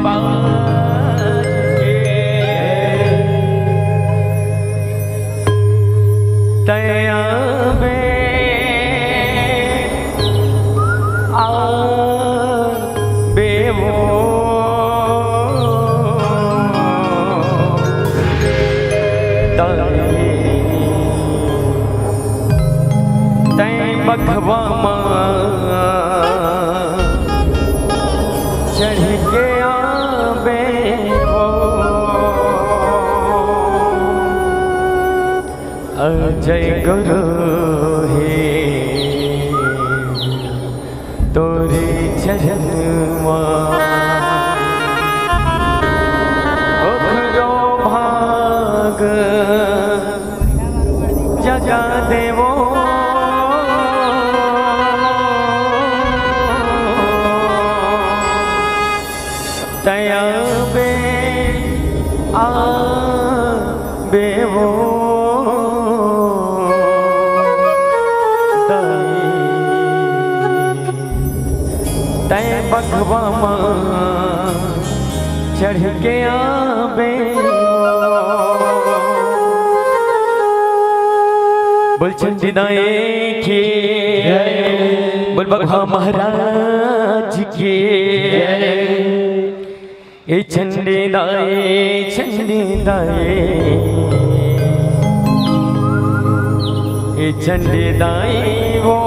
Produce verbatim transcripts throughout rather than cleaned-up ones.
पार के तैं आबे, आबे वो दाई। तैं बघवा मा चढ़ के आबे वो। अजय गुरु हे तोरे चरण मा ओखरो भाग जगा देवो। तैं आबे, आबे वो दाई। तैं बघवा मा चढ़ के आबे। बोल चंडी दाई की जय। बोल बघवा महाराज की जय। ए चंडी दाई, चंडी दाई, ए चंडी दाई वो,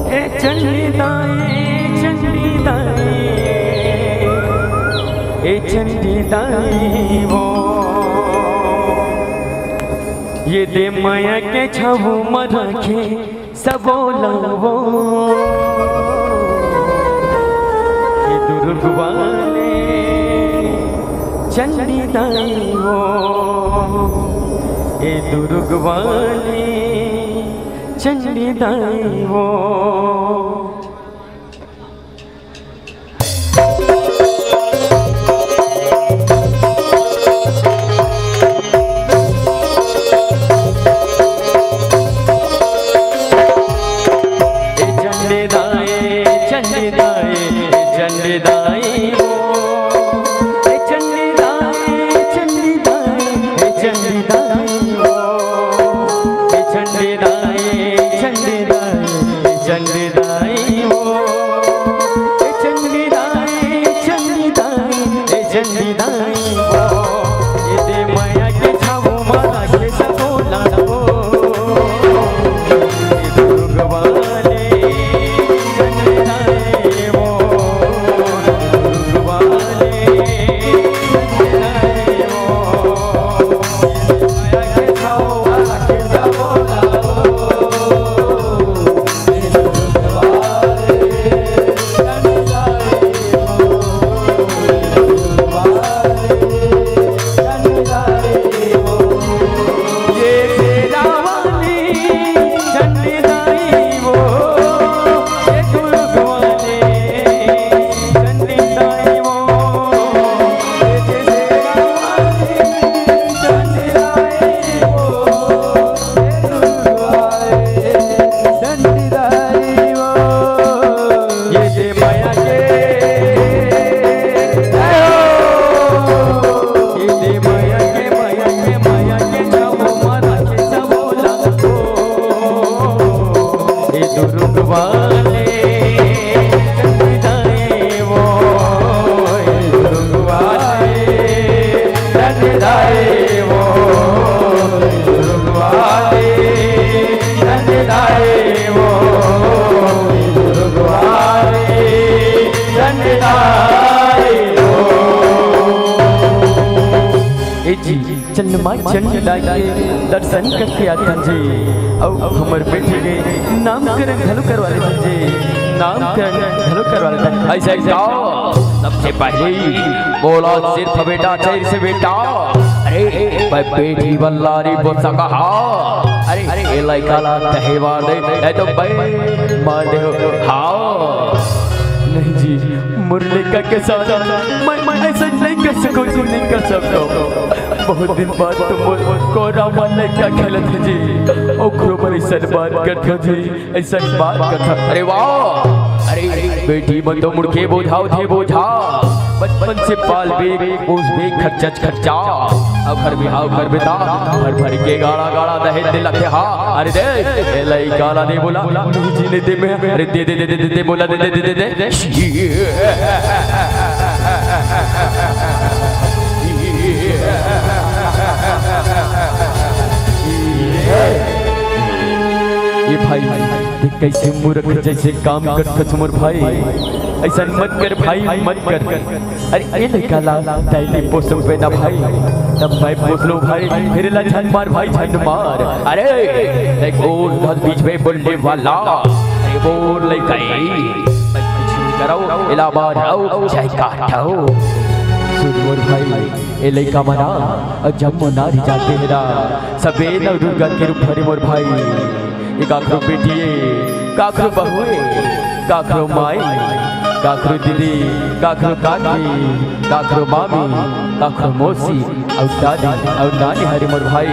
ए चंडी दाई, चंडी दाई, ए चंडी दाई वो। ये दे मया के छाव मा राखे सबो ला वो। ए दुर्ग वाले चंडी दाई वो, ए दुर्ग वाले चंडी दाई वो। ए चंडी दाई, चंडी दाई, ए चंडी दाई वो। ए चंडी दाई, चंडी दाई, ए चंडी दाई वो। ए चंडी दाई, चंडी दाई, ए चंडी दाई वो। ए चंडी दाई, चंडी दाई, ए चंडी दाई वो। ये दे मया के छाव मा राखे सबो ला वो। ए दुर्ग वाले चंडी दाई वो, दुर्ग वाले चंडी दाई वो। ए जी, चंद्रमा चंडी दाई के दर्शन करके आथन जी। अउ हमर बेटी के नामकरण घलो करवा लेथन जी। नामकरण घलो करवा लेथन। अइसे गाओ, सबसे पहले बोला सिर्फ बेटा, चैर से बेटा। अरे, मैं बेटी बल्लारी बोल सका हा। अरे, ए लइका ला दहेवार दे, ए तो मैं मार दे हो। हाँ। नहीं जी, मोर लइका के साथ मैं, मैं अइसे नहीं कर सकूँ जी, नहीं कर सकूँ। बहुत दिन बाद तो मोर कोरा मा लइका खेलत हे जी, ओकरो बर अइसन बात करत हो जी, अइसन बात करत हो। अरे वाह, बेटी मन तो मुड़के बोझा होथे बोझा, बचपन से पालबे पोसबे खर्चच खर्चा, अउ घर बिहाव करबे ता भर भर के गाड़ा गाड़ा दहेज दे लगथे हा। अरे दे, ए लइका ला दे बोला, नहीं जीने दे मैं, अरे दे दे दे दे दे दे बोला, दे दे दे दे दे। ये भाई, ये कैसे मूर्ख जैसे काम करथस मोर भाई? ऐसा मत कर भाई, मत कर। अरे ये लइका ला तैं नइ पोसबे ना भाई, तब मैं पोस लूं भाई। फिर ला झन मार भाई, झन मार। अरे एक और उधर बीच में बोलने वाला, अरे बोल लइका, ए, करो इलाहाबाद आओ, जय काटो। सुन मोर भाई, ए लइका मना, अउ जम्मो नारी जाते हे ना, सबे नव दुर्गा के रूप हरे मोर भाई। ये काखरो बेटी ए, काखरो बहू ए, काखरो माई, काखरो दीदी, काखरो काकी, काखरो मामी, काखरो मौसी, अउ दादी, अउ नानी हरे मोर भाई।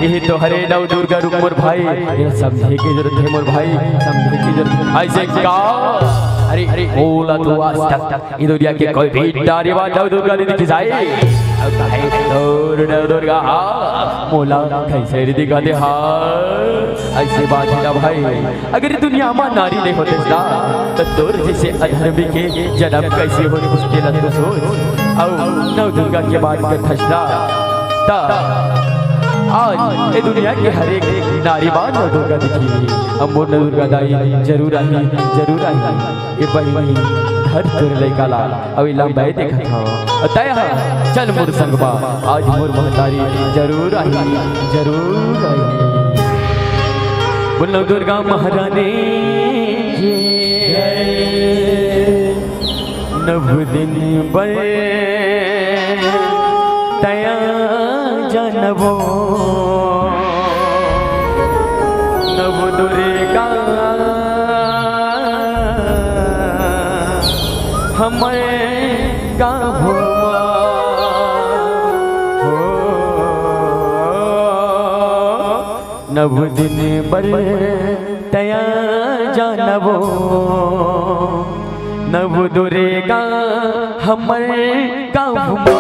यही तो हरे नव दुर्गा रूप मोर भाई। ये समझे के जरूरत हे मोर भाई, समझे के जरूरत हे। ऐसे का? अरे, अरे, बोला तो आज तक ये दुनिया के कोई भी नारी वा नव दुर्गा नइ दिखिस हे। अउ काहे तोर नव दुर्गा हा, मोला कैसे नइ दिखा दे हा? ऐसे बात हे ना भाई, अगर ये दुनिया मा नारी नइ होतिस ना, त तोर जैसे अधर्मी के जनम कैसे होतिस, तेला तो सोच। अउ नव दुर्गा के बात करथस ना, त आज ये दुनिया के हर एक नारी मा नव दुर्गा दिखही। अउ मोर नव दुर्गा दाई जरूर आही, जरूर आही। ए बहिनी, धर तोर लइका ला, अउ एला मैं देखत हंव। अउ तैं हा चल मोर संग मा, आज मोर महतारी जरूर आही, जरूर आही। बोल नव दुर्गा महारानी की जय। नव दिन बर तैं आ जा नव नव दुर्गा हमर गाँव मा हो। नव दिन बर तैं आ जा नव नव दुर्गा हमर गाँव मा।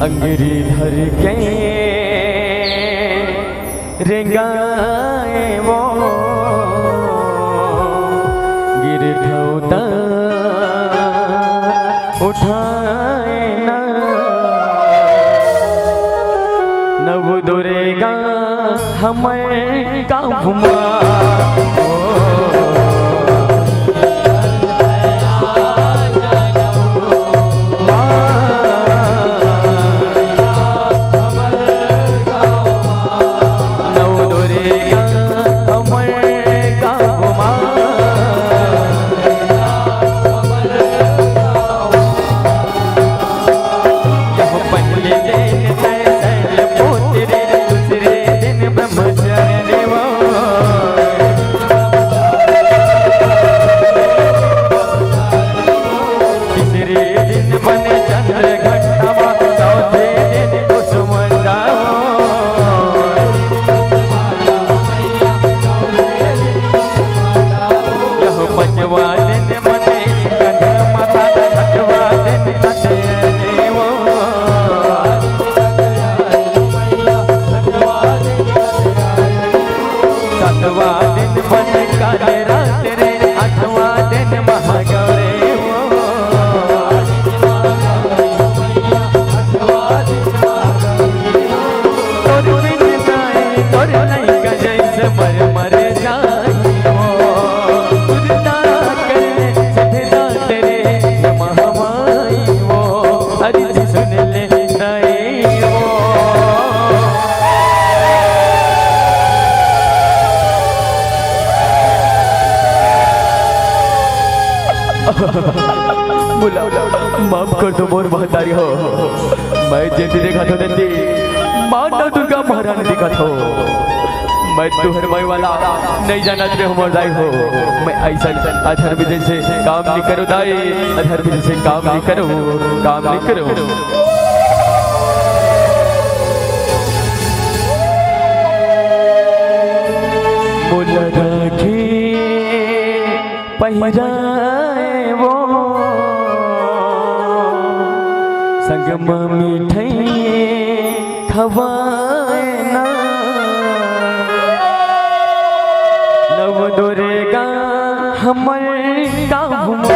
अंगरी धर के रेंगाए वो गिरथव त उठाए ना। नव दुर्गा हमर गाँव मा। मोला माफ कर दो मोर महतारी हो। मैं जेती देखत हो तेती माँ नव दुर्गा महारानी दिखत हो। मैं तुहर माई वाला नहीं जानत रे हो मोर दाई हो। मैं ऐसा अधर्म जैसे काम नहीं करो दाई, अधर्म जैसे काम नहीं करो, काम नहीं करो। मोला राखी पहिराए वो, संग म मिठाई खवाए ना। नव दुर्गा हमर गाँव म।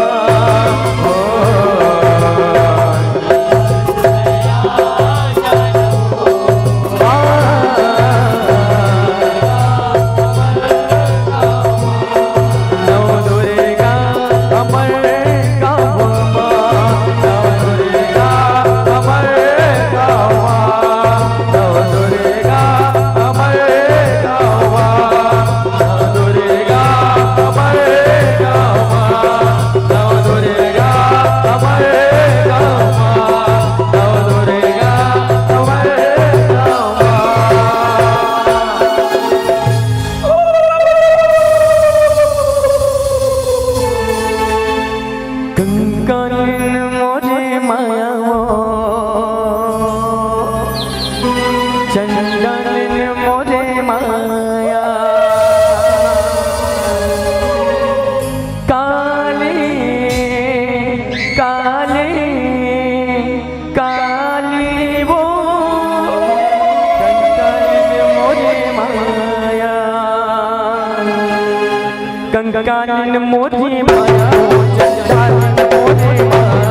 कंकालिन मोरे माया वो, चंडालिन मोरे माया। काली, काली, काली वो, कंकालिन मोरे माया। कंकालिन मोरे माया वो, चंडालिन मोरे माया।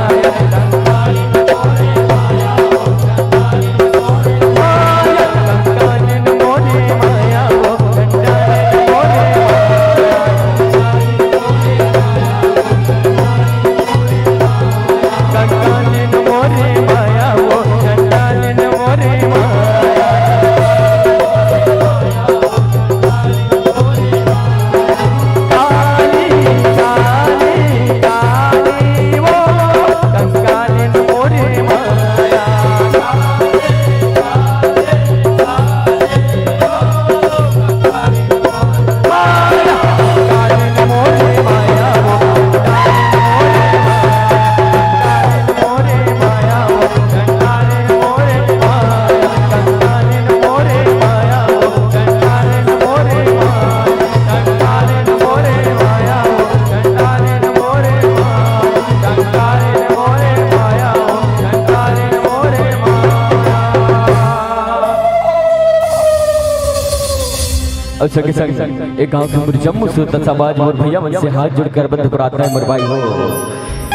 अउ संगे संग एक गांव के मोर जम्मो सुरता समाज, मोर भैया मन से हाथ जोड़ कर बंद प्रार्थना हे मोर भाई हो,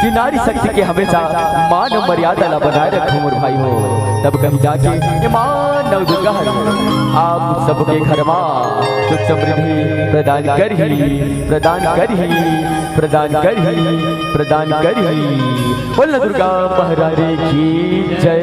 कि नारी शक्ति के हमेशा मान अउ मर्यादा ला बनाए रखो मोर भाई हो। तब कहीं जाके ये माँ नव दुर्गा हर आप सबके घर मा सुख समृद्धि प्रदान करही, प्रदान करही, प्रदान करही, प्रदान करही। बोल दुर्गा महारानी की जय।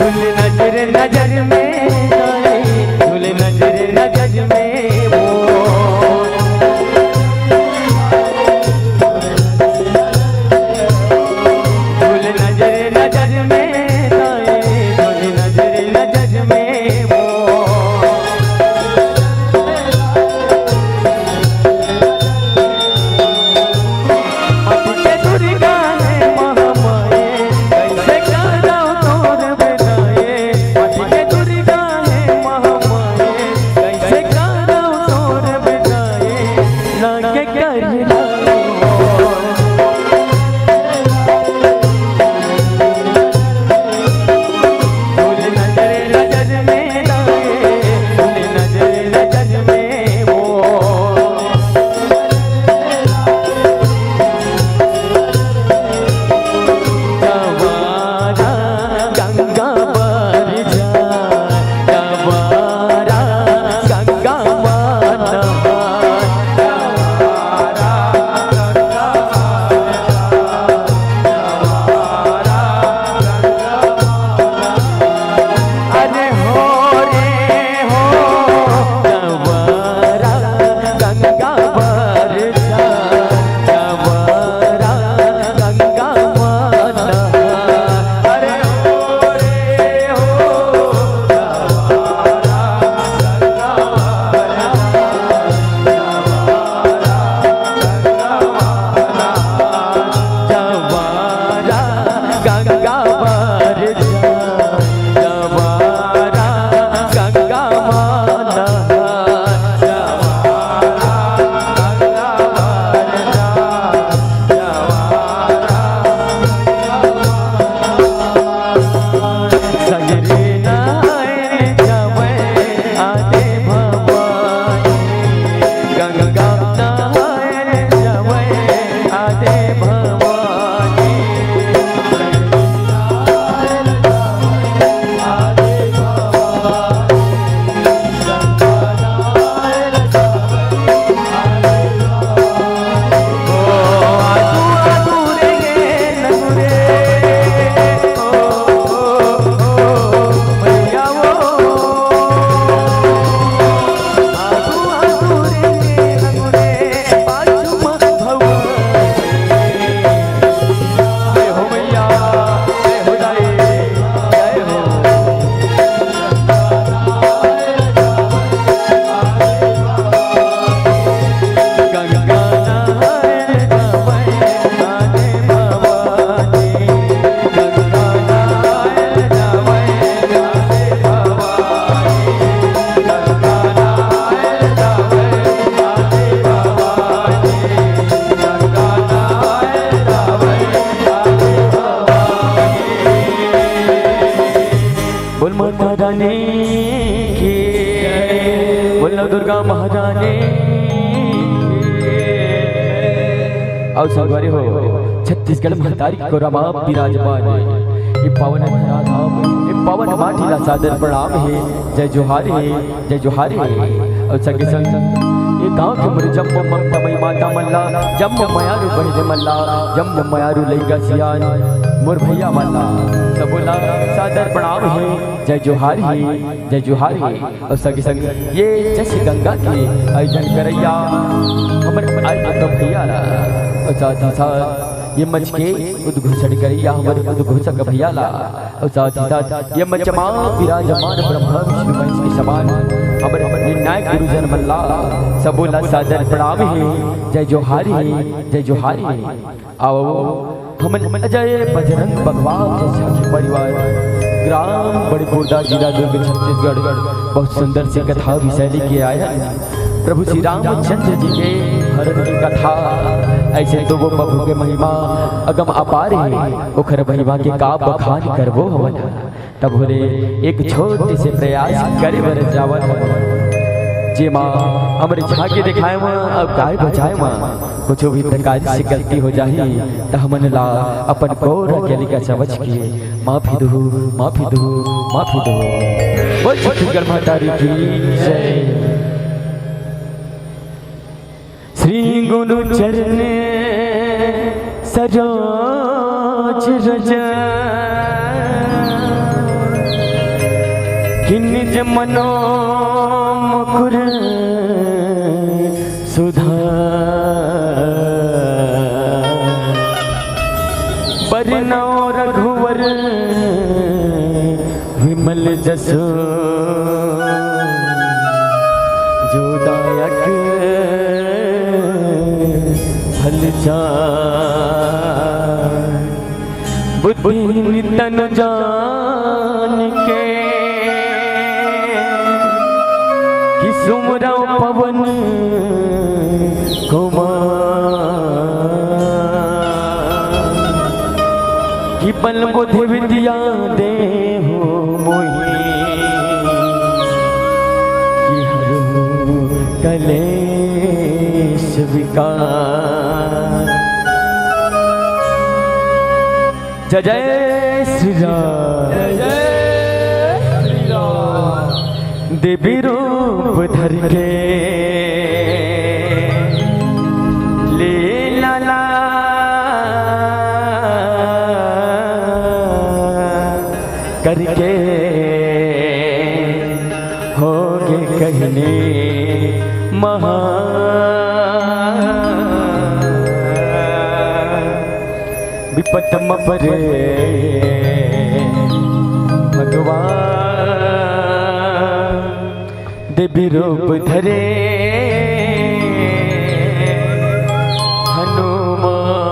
धूल नजर नजर में आए, धूल नजर नजर में वो। धूल नजर नजर में आए, धूल नजर नजर में वो। माटी के दुर्गा हे महामाये, कैसे करव तोर बिदाई। माटी के दुर्गा सगरे नहाए जावै आदे भवानी, गंगा नहाए जावै आदे भवानी। बोल माता रानी की, बोल नव दुर्गा महारानी की। अउ संगवारी हो, छत्तीसगढ़ महतारी के कोरा म विराजमान हे ये पावन धराधाम, ये पावन माटी ला सादर प्रणाम हे, जय जोहार हे, जय जोहार हे। अउ संगे संग ये गांव के मोर जम्मो ममता मई माता मन ला, जम्मो मयारू बहिनी मन ला, जम्मो मयारू लइका सियान मोर भैया मन ला, सबो ला सादर प्रणाम हे, जय जोहार हे, जय जोहार हे। अउ संगे संग ये जस गंगा के आयोजन करइया हमर आयोजक भैया ला, अउ साथ ही साथ ये मंच के उद्घोषण करइया हमर उद्घोषक भैया ला, अउ साथ ही साथ ये मंच मा विराजमान ब्रह्मा विष्णु महेश के समान हमर निर्णायक गुरुजन मन ला, सबो ला सादर प्रणाम हे, जय जोहार हे, जय जोहार हे। आओ, हमन अजय बजरंग बघवा के झांकी परिवार, ग्राम बड़े बुर्दा, जिला दुर्ग, छत्तीसगढ़, बहुत सुंदर से कथा विषय लेके आए हन। प्रभु श्री रामचंद्र जी के हरण की कथा। ऐसे तो वो प्रभु के महिमा अगम अपार हे, ओखर महिमा के का बखान करबो हमन। तब होले एक छोटे से प्रयास करे बर जावत हन, जेमा हमर झांकी दिखाए म अउ गाय बजाए म कुछू भी प्रकार से गलती हो जाही, त हमन ला अपन कोरा के लइका समझ के माफी दुहू, माफी दुहू, माफी दुहू। बोल छत्तीसगढ़ महतारी की जय। श्री गुरु चरण सरोज रज, कि निज मनो मुकुर सुधार। बरनउँ रघुवर विमल जसु, जो दायक फल चार। बुद्धिहीन तन जान के, कि सुमरउँ पवन कुमार। कि बल बुद्धि विद्या देहु मोहि, कि हरहु कलेश विकार। जय जय श्री राम। जय जय श्री राम। देवी रूप धर के लीला ला करके होगे कहनी महान। विपत म परे भगवान, देवी रूप धरे हनुमान।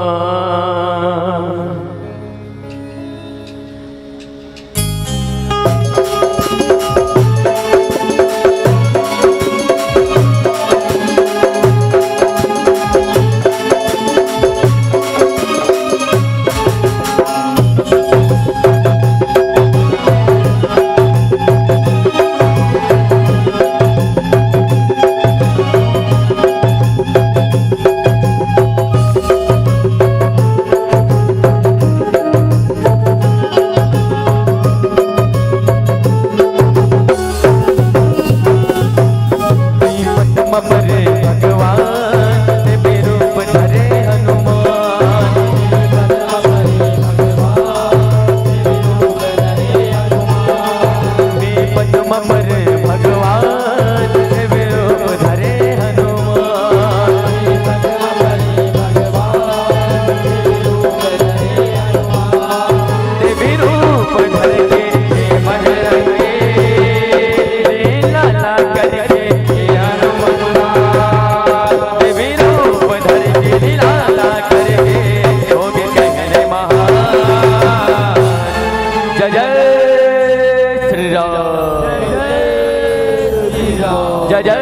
जय जय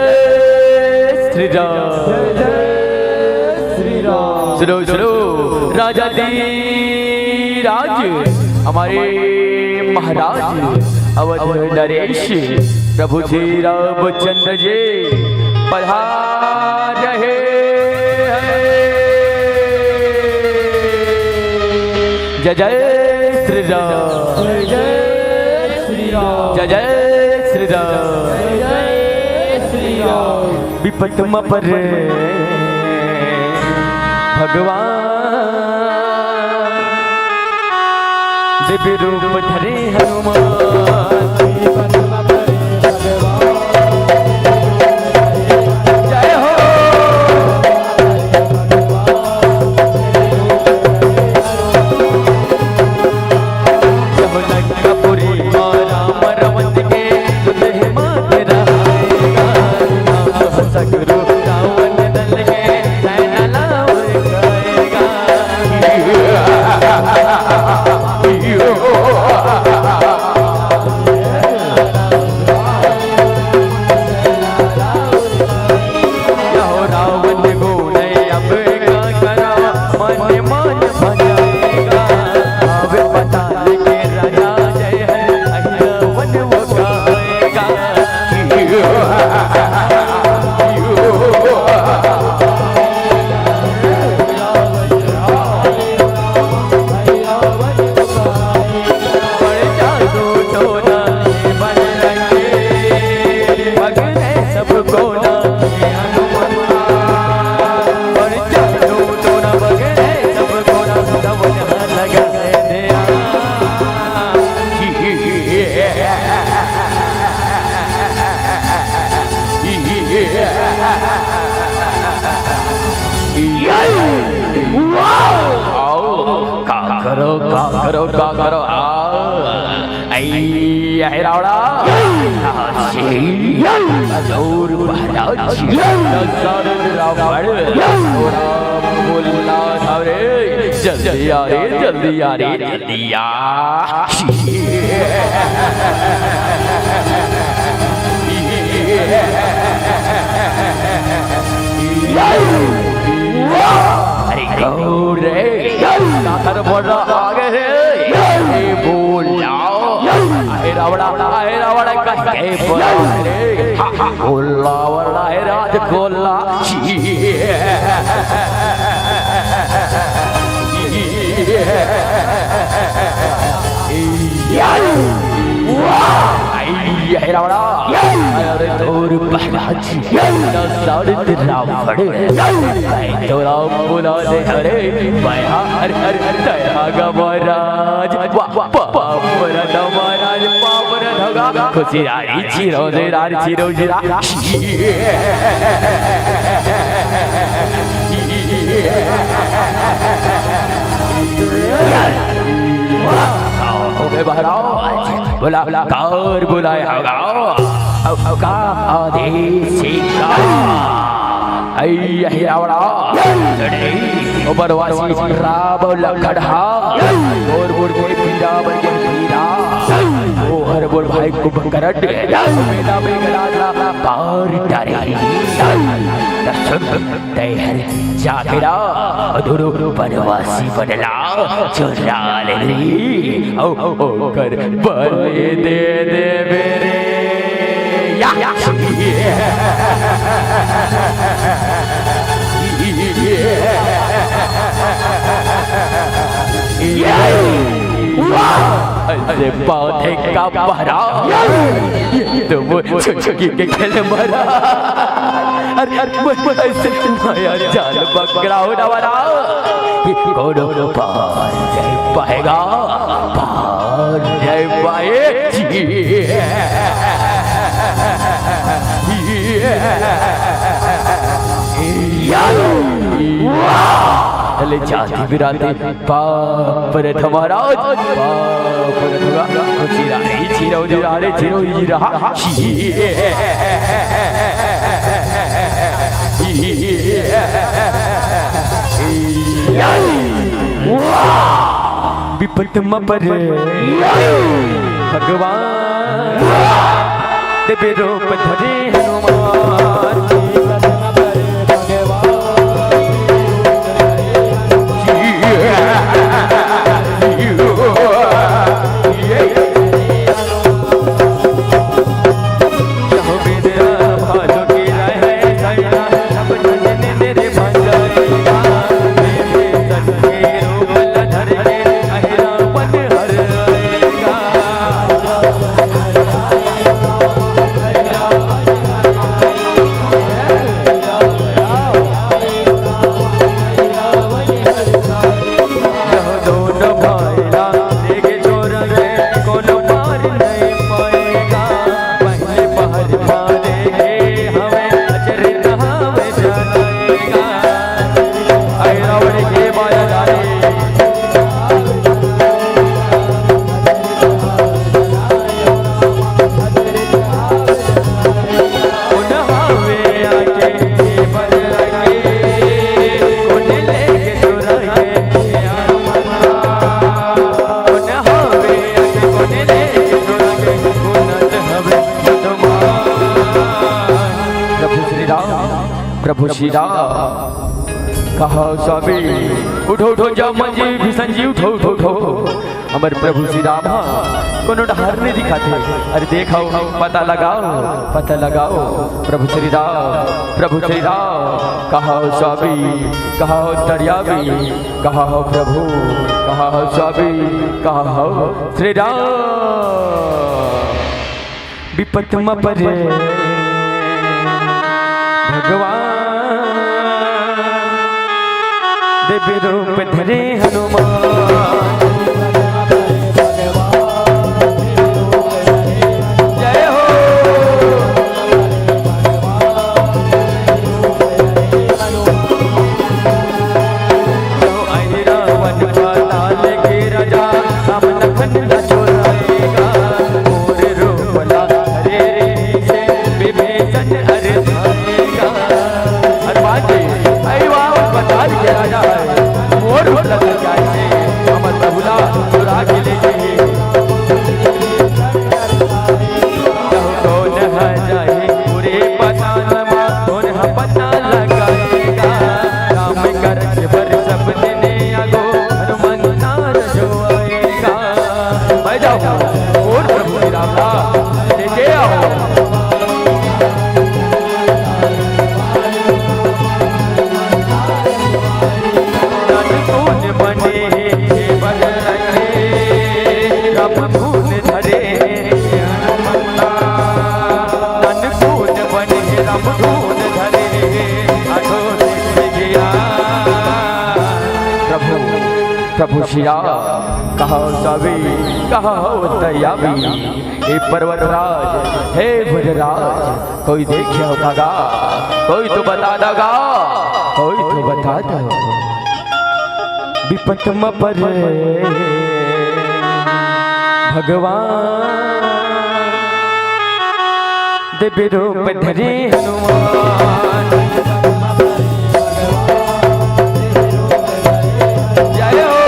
श्री राम। सुनो सुनो, राजा धिराज, हमारे महाराज अवध नरेश, प्रभु श्री रामचंद्र जी पधार रहे हैं। जय जय श्री राम। जय जय श्री राम। जय जय श्री राम। जय जय श्री राम। विपत म परे भगवान, दिव्य रूप धरे हनुमान। विपत म परे भगवान, जय हो। जब लंकापुरी माँ राम रवंत के दुल्हे मात रहाएगा, अब सगरो रावण दल के सैना लावल करेगा। यहो रावण को नहीं अब का करा, मन मन भजाएगा। अब पता लगे राजा जय हर अहिरावण वो कहेगा। पड़ जा तू तो ना बन लगे, भगने सबको ना हनुमान। पड़ जा तू तो ना बगने सबको ना, सब लगा दे। आओ, का करो, का करो, का करो, आओ। आई, आहे रावणा। आज और महाराज दशरथ रावण, थोड़ा बोलना था रे। जल्दी आ रे, जल्दी आ रे, जल्दी आ। अरे गौर रे, काकर बड़ा आगे है। ए बोला, ए रावणा, ए रावणा, कह के बोला रे। बोला वाला है राज बोला। आई, ए रावणा, अरे तोर महाराज दशरथ रावण, मैं तो राम बुला दे। अरे मैं हा, अरे अरे अरे, दया गा महाराज, वाह वाह, पाप रे महाराज, पाप रे धगा। खुशी रारी चिरो दे, रारी चिरो जिरा। आओ, बे बहराओ, बोला, कार बुलाए हगाओ, अब का आदेश का? आई, यही रावणा, ओ बनवासी राम और लखन हा, और बोल के पीरा बन के पीरा, ओ हर बोल भाई कुंभकर्ण, बेटा मेघनाथ ला पार डारे, सुन तैहर जागरा, दुरु बनवासी बनला, चुरा ले ली, ओ, ओ, कर बलि दे दे मेरे। या, या। ये, वाह! अरे पौधे का पहरा, ये तो वो छुटकी के खेल मरा। अरे, अरे, मैं, मैं ऐसे नया जाल पकड़ा हो ना वाला। ये कौन पार नहीं पाएगा, पार नहीं पाए। चले जाती बिराती बाप रे महाराज, बाप रे धुरा, चिरा रे, चिरो, चिरा रे, चिरो, चिरा। विपत म परे भगवान। दिव्य रूप धरे हनुमान। प्रभु श्री राम, प्रभु श्री राम। कहा स्वामी, उठो, उठो, जामवंत जी, भीषण जी, उठो, उठो, उठो। हमर प्रभु श्री राम ह कोनो डहर नइ दिखत हे। अरे देखव, पता लगाव, पता लगाव। प्रभु श्री राम, प्रभु श्री राम, कहा हो स्वामी, कहा हो अंतर्यामी, कहा हो प्रभु, कहा हो स्वामी, कहा हो श्री राम। विपत म परे भगवान, दिव्य रूप धरे हनुमान। जय हो। जो आई रावण पाताल के राजा, राम लखन न चुराएगा। मोर रूप ला हरे रे से विभीषण अर भाएगा। हनुमान जी, अई वाह, बताल के राजा हे, मोर रूप लगा जाए से हमर प्रभु ला चुरा के ले गए। कौन है जाए पूरे पताल मा, कौन है पता लगाएगा। राम करत बर सब जने आगो, हनुमंता न जो आएगा। मैं जाऊँ, और प्रभु श्री राम ला लेके आओ। तन खून बने हे बजरंगे, रब खून धरे हनुमंता। तन खून बने हे, रब खून धरे हे, आठो दिस गया। प्रभु, प्रभु श्री राम, कहा हो स्वामी, कहा हो अंतर्यामी। हे पर्वतराज, हे ब्रजराज, कोई देखे हो का गा, कोई तो बता दो गा, कोई तो बता दो। विपत म परे भगवान, दिव्य रूप धरे हनुमान। जय हो।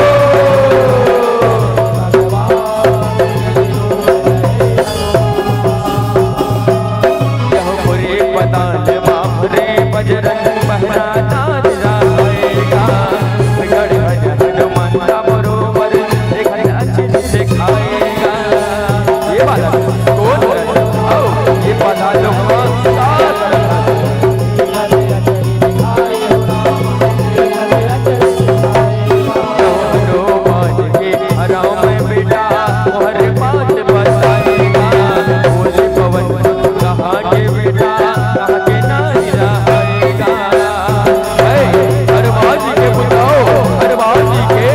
यह पूरे पताल मा रे बजरंग पहरा नाच रहा है। गढ़ हनुमंता बरोबर देखत अच्छे से खाएगा। ये वाला कौन है? आओ, ये पता लो। हनुमान के हराम बेटा, मोहर बात बताएगा। बोले पवन कहाँ के बेटा, कहाँ के नारी रहाएगा। हे, हनुमान जी के बुलाओ, हनुमान जी के।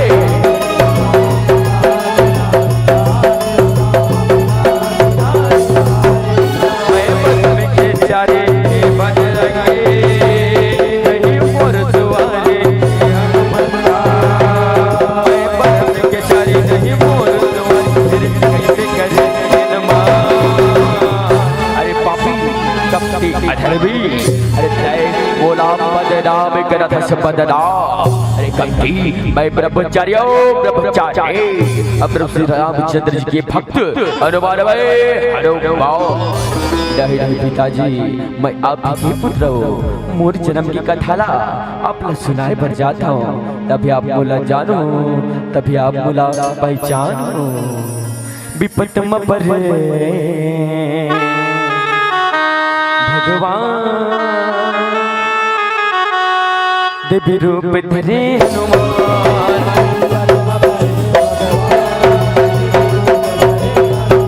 मैं बन के चारे बजरंगे, नहीं मोर सुवारे हनुमंता। मैं बन के चारे नहीं मोर सुवारे, फिर कैसे करे हनुमान। अरे पापी, कपटी, अधर्मी, अरे तय बोला बदनाम करत हस बदनाम। अरे कमती, मैं ब्रह्मचारी हूँ, ब्रह्मचारी। अब प्रभु श्री रामचंद्र जी के भक्त हनुमान भाई, हनुमान। नहीं, नहीं पिताजी, मैं आप ही के पुत्र हूँ। मोर जन्म के कथा ला आप ला सुनाए बर जात हूँ, तभी आप मोला जानो, तभी आप मोला पहचानो। विपत म परे भगवान, देवी रूप धरे हनुमान।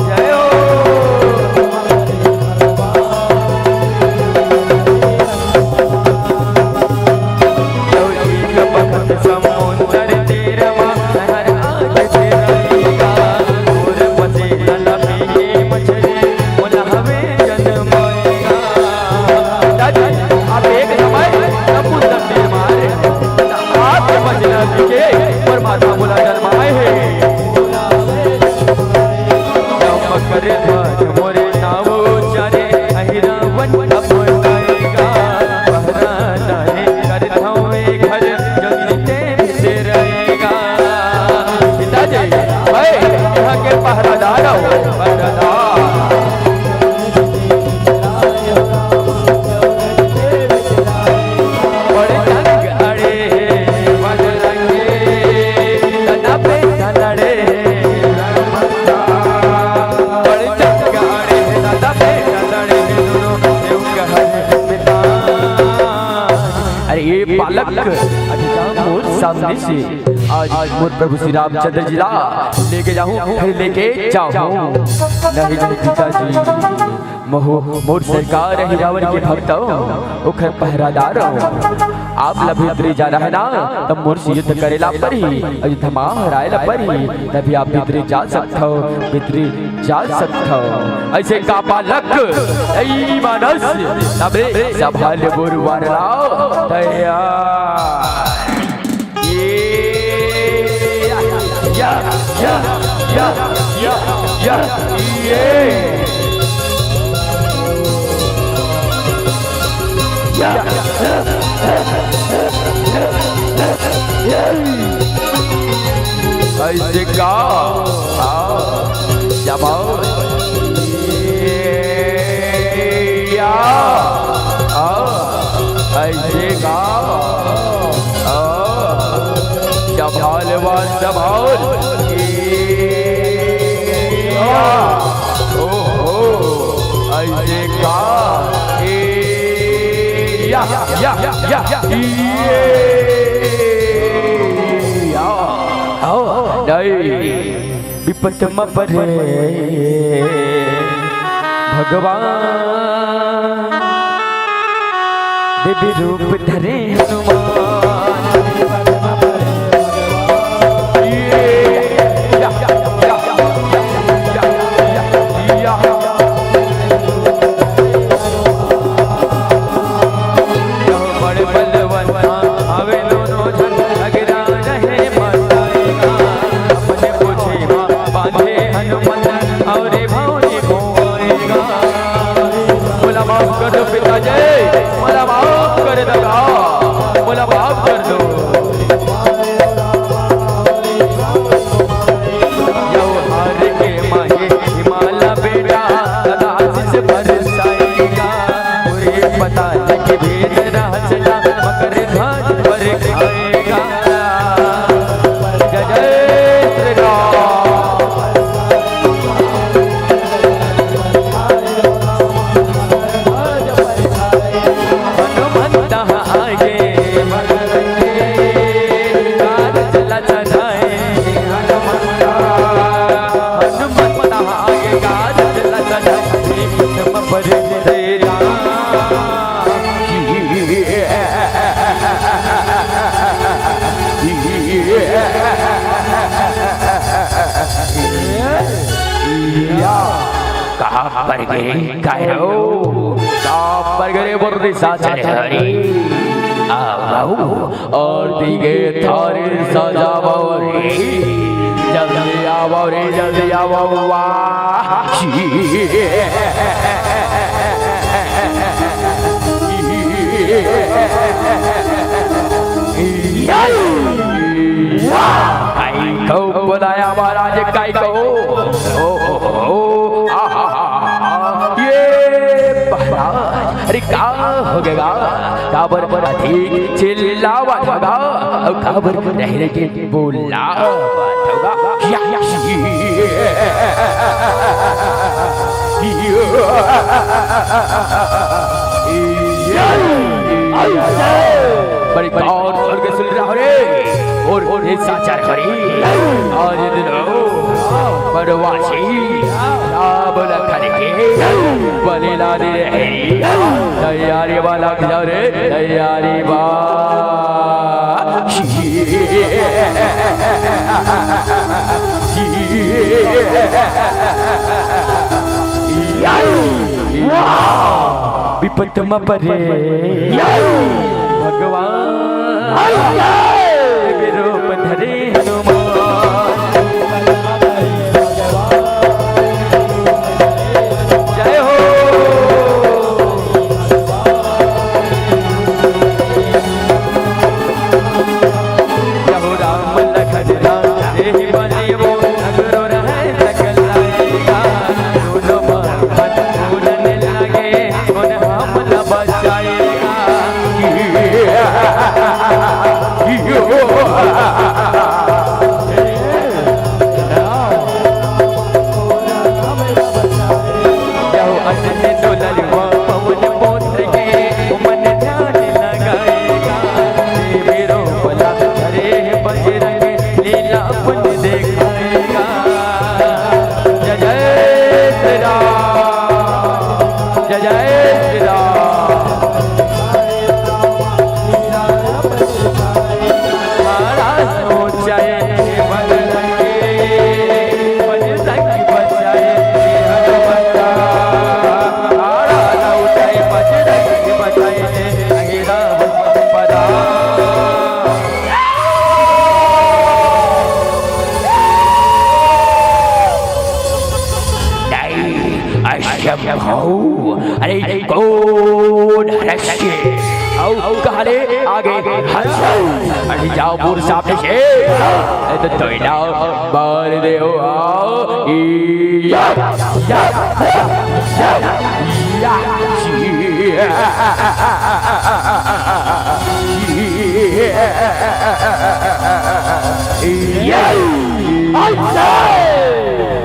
जय हो। पिताजी, भाई, यहाँ के पहरादार हो, पहरादार। अरे ये बालक, अभी जा मोर सामने से आज मोर प्रभु श्री रामचंद्र जी ला लेके जाहूं, फिर लेके जाहूं। नहीं, नहीं पिताजी, महू मोर सरकार ही रावण के भक्त हो, ओखर पहरादार हो। आप ला भीतरी जाना है ना, तब मोर से युद्ध करे ला पड़ही, अउ युद्ध मा हराए ला पड़ही, तभी आप भीतरी जा सकत हो, भीतरी जा सकत हो। ऐसे का बालक, ऐ मानस, तबे सभा ले बोर वार लाओ, तैयार। ये, या, या, या, या, या, या, ये। या, या, या। ऐसे का? हाँ, जमाओ। या, हाँ, ऐसे का? हाँ, जमाल वा जमाल। या, ओहो, ऐसे का? ए, या, या, या, या, ये, या, हाँ, नहीं। विपत म परे भगवान, देवी रूप धरे हनुमान। बड़ बलवंता हवे दोनों झन, अगरा रहे माताएगा। अपने पोछे मा बांधे हनुमंत, अउर भौरी को आएगा। मोला माफ कर दो पिताजी, मोला माफ कर दो, मोला माफ कर दो। यौहार के माहे हिमाला बेटा, सदा आशीष बरसाएगा। पूरे पता लगे भेद रहस ना, मकर ध्वज पर खाएगा। जय जय श्री राम। हनुमंत आगे कार चला चलाए। हनुमंत आगे कार चला चलाए। प्रेम पर तेरा। या। कहाँ पर गे कायरो? कहाँ पर गे रे बोल रे साथ हरी? आओ, आओ, और दीगे थारी सजावो रे। जल्दी आवो रे, जल्दी आवो, वाह। या। काई को बुलाया महाराज, काई को? ओ, ओ, ओ, ओ, आ, हा, हा, हा, हा। ये महाराज, अरे का हो गया? काबर अधिक चिल्लावत होगा? अउ काबर रहने के बोला होगा? या, या, या। बड़ी कौन खोल के सुन रहा हो रे? और ये साचर करी। और ये दिनो बनवासी राम लखन के बलिदान रे। तैयारी वाला क्या रे? तैयारी वाला। विपत म परे भगवान, रूप धरे हनुमान। जय हो। यहो राम लखन राम, देहि बलियो सगरो रहै सकल लायका। दोनों बाहु हाथ फूलन लागे, कौन हमला बचाएगा? यहो अचन डोलरवा पवन पुत्र के, मन ध्यान लगाएगा। देवी रूप ला धरे बजरंग, लीला अपन देखाएगा। जय जय श्री राम, जय जय श्री राम। महाराज ऊंचाई बजरंग, बजरंग बचाए हनुमंता। महाराज ऊंचाई बजरंग बचाए, अंगिरा पदा। नहीं, असंभव। अरे, कौन हरस के? अउ कहाँ ले आगे हरस? अरे, जाओ मोर सामने से। ए तो तोइना मार दे हो, आओ। ई या, या, या, या, या।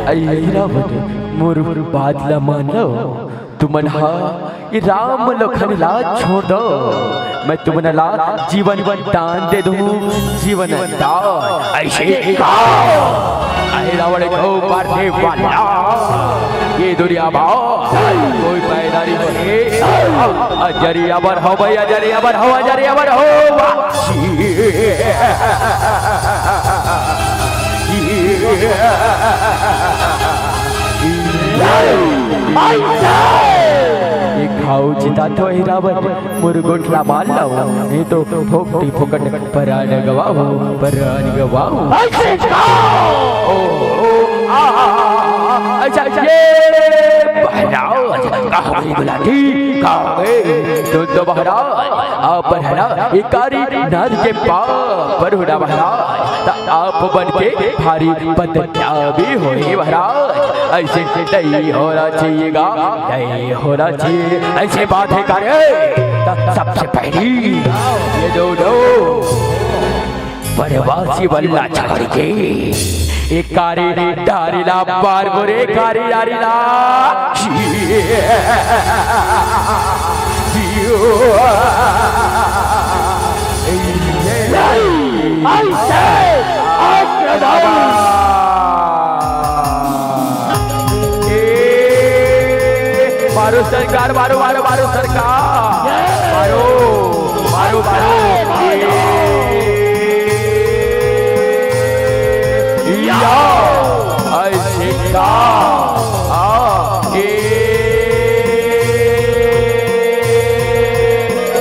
अरे रावण, मोर बात ला मान लो। तुमन हा ये राम लखन ला छोड़ दो, मैं तुमन ला जीवन दान दे दूं, जीवन दान। ऐसे का? अरे रावण को मारने वाला, ये दुनिया में कोई पैदा नहीं होए। अजरिया बर हो भाई, अजरिया बर हो, अजरिया बर हो। ये खाऊ चिता तो ही रावण, मोर गोठ ला मार लाओ, नहीं तो फोकटी फोकट परान गवाओ, परान गवाओ। ऐसे का? ओ, ओ, आ, आ, आ, आ, ऐसा, ऐसा, ये महाराज, कहाँ गई गुलाटी? कहाँ गई? तो, तो महाराज, आप पर है ना, इकारी नार के पाप पर हो ना महाराज, त आप बन के भारी पतंजा भी होए महाराज। ऐसे नहीं होना चाहिएगा, नहीं होना चाहिए, ऐसे बात है करे। त सबसे पहली ये दो, दो वनवासी बल्ला छोड़ के एक कारी डारी ला पार बोरे, कारी डारी ला। ए, मारो सरकार, मारो, मारो, मारो सरकार, मारो, मारो, मारो। या, ऐसे का? आ, ए,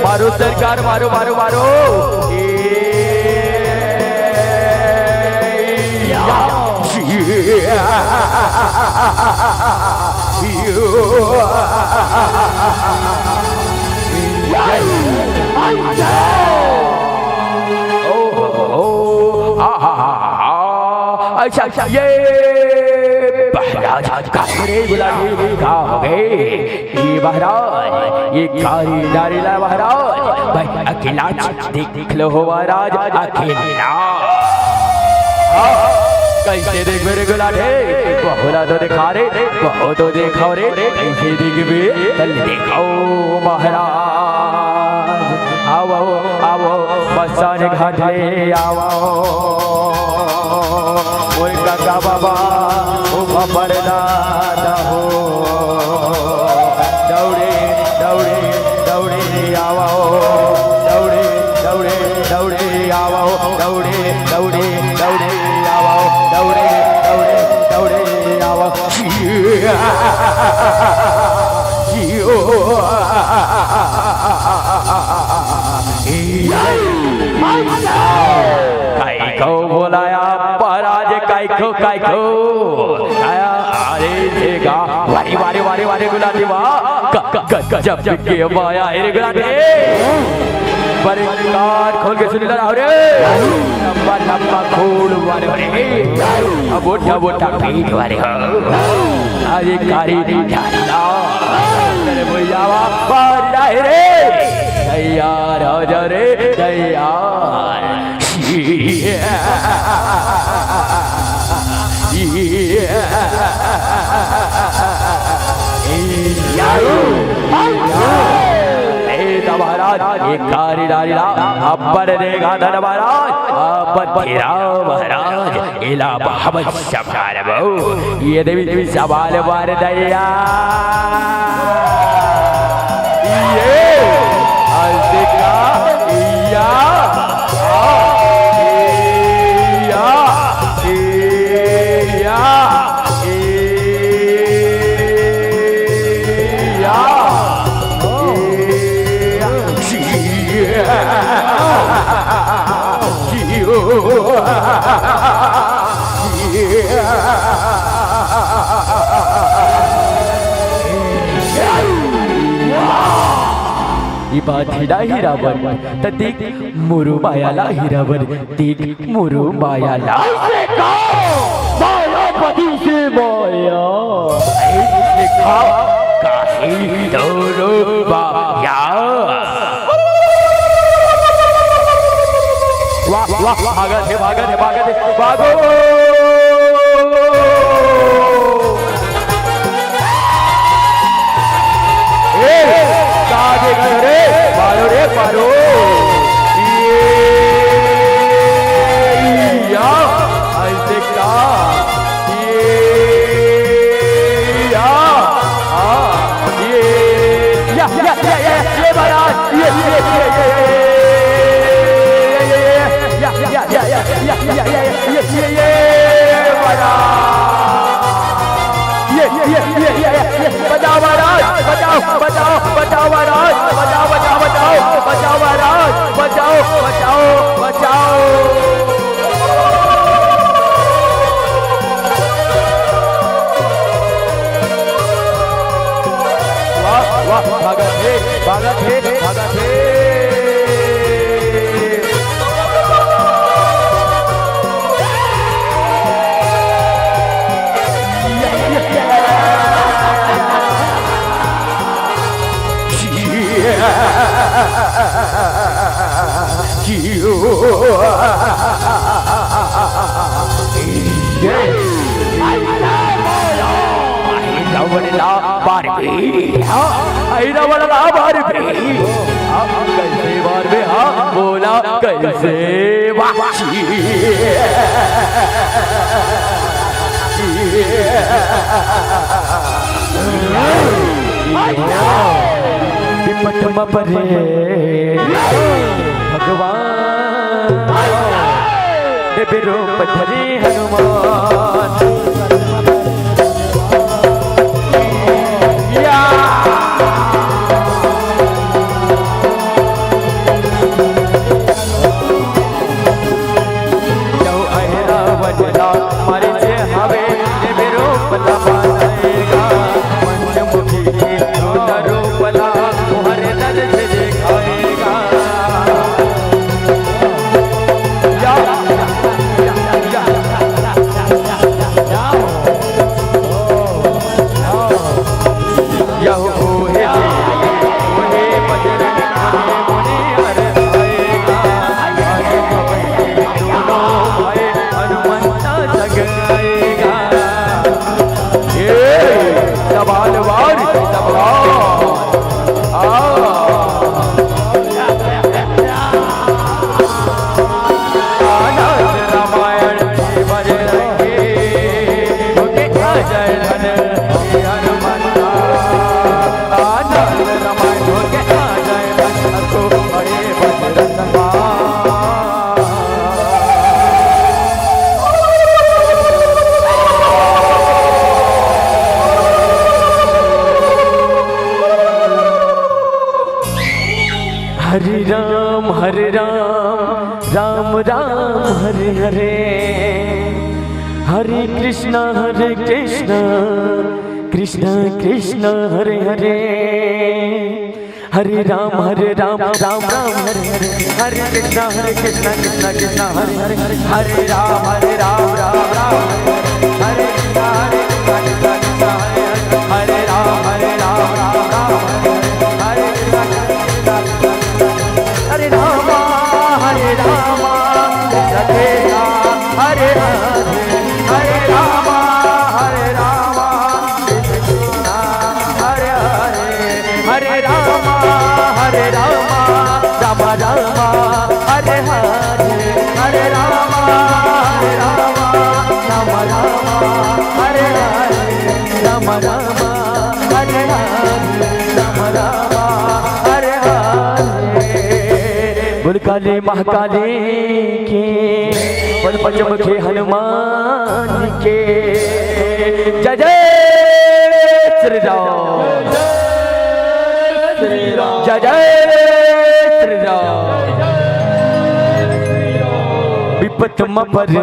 मारो सरकार, मारो, मारो, मारो। ए, या। ओ, ओ, ओ, आ, हा, हा। ये महाराज, का रे गुलाटी, का हो गे? ये महाराज, ये कारी नारी ला महाराज, मैं अकेला देख लो हो महाराज, अकेला। हाँ, कइसे देखबे रे गुलाटी? बहू ला तो देखा रे, बहू तो देखा रे, कइसे देखबे? चल देखो महाराज, आवो, आवो, मसान घाट ले आवो। मोर काका बाबा, ओ बाबर दादा हो। दौड़े, दौड़े, दौड़े आवो। दौड़े, दौड़े, दौड़े आवो। दौड़े, दौड़े, दौड़े आवो। दौड़े, दौड़े, दौड़े आवो। काई को बोलाया महाराज, काई को, काई को? आया, अरे देगा, वारे, वारे, वारे, वारे गुलाटी वा, ग-, ग-, ग-, गजब के माया हे रे गुलाटी। बड़े कान खोल के सुन ले रहा रे, लंबा लंबा खोल वाले, वाले, अब मोटा मोटा पीठ वाले हो। अरे कारी झाड़िया, अरे भैया बाबा रे, तैयार हो जा रे, तैयार। ए त महाराज, ये कारी डारी ला, अब्बड़ देगा धन महाराज, अब्बड़ तेरा महाराज, एला बहबड़ संभालबो। ये देवी, देवी संभाल बर दैया। ये, अंतिका, या, आ, या, ए, या, ए, या, ए, या। ई बात ही नाही रावण, त देख मोरो माया ला ही रावण, देख मोरो माया ला। ऐसे का? मायापति से माया। ऐसे का? काहे तोरो माया? वाह, वाह, भागत हे, भागत हे, भागत हे, भागो। ए, का दे गए रे? मारो रे, मारो। ये, या, ऐसे का? ये, या, आ, ये, या, या, या, या, ये महाराज, ये, ये, ये, या, या, या, महाराज। ये, ये, ये, ये, ये, ये, बचाओ महाराज, बचाओ, बचाओ, बचाओ महाराज, बचाओ, बचाओ, बचाओ, बचाओ महाराज, बचाओ, बचाओ, बचाओ। वाह, वाह, भागत हे, भागत हे, भागत हे। रावण ला मारबे, हाँ, आई रावण ला मारबे। हाँ, कैसे मारबे, हाँ, बोला कैसे? वाह। विपट म परे भगवान, देव रूप धरे हनुमान। या। जो अहिरा वजला मरिचे हवे, देव रूप ला पाएगा। पंचमुखी के रूप ला तुम्हारे दर से दिखाएगा। या, या, या, या। ओहे, ओहे बजरंग बली मुनि हर आएगा। दोनों भाई हनुमंता जग आएगा। ये सवाल वार सवाल। आ। आनंद रामायण की बजरंगी, होके आ जाए धन हनुमंता। आनंद रामायण होके आ जाए धन को बड़े बजरंग बली। हरे राम हरे राम, राम राम हरे हरे। हरे कृष्णा हरे कृष्णा, कृष्णा कृष्णा हरे हरे। हरे राम हरे राम, राम राम हरे हरे। हरे कृष्णा हरे कृष्णा, कृष्णा कृष्णा हरे हरे। हरे राम हरे राम, राम राम हरे हरे। हरे कृष्णा हरे कृष्णा, कृष्णा कृष्णा हरे हरे। हरे राम हरे राम, राम राम हरे हरे। हरे कृष्णा हरे कृष्णा, कृष्णा कृष्णा हरे हरे। हरे राम हरे राम, कृष्णा कृष्णा हरे हरे। हरे राम हरे राम, कृष्णा हरे हरे। हरे राम हरे राम, राम राम हरे हरे। हरे राम हरे राम, राम राम हरे हरे। राम राम हरे हरे, राम राम हरे हरे। बोल काली महाकाली की, बोल पंचमुखी हनुमान की। जय जय श्री राम। जय जय श्री राम। विपत म परे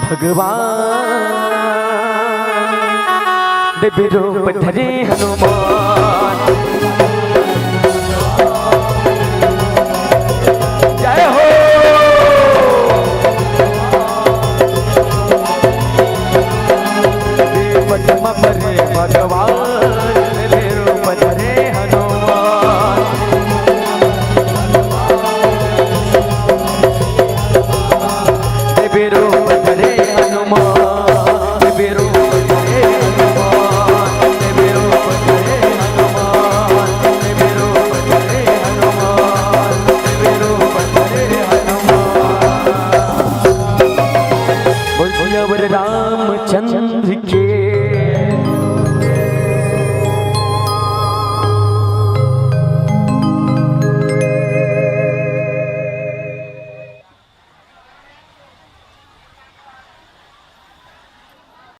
भगवान, देवी रूप धरे हनुमान। जय हो। विपत म परे भगवान,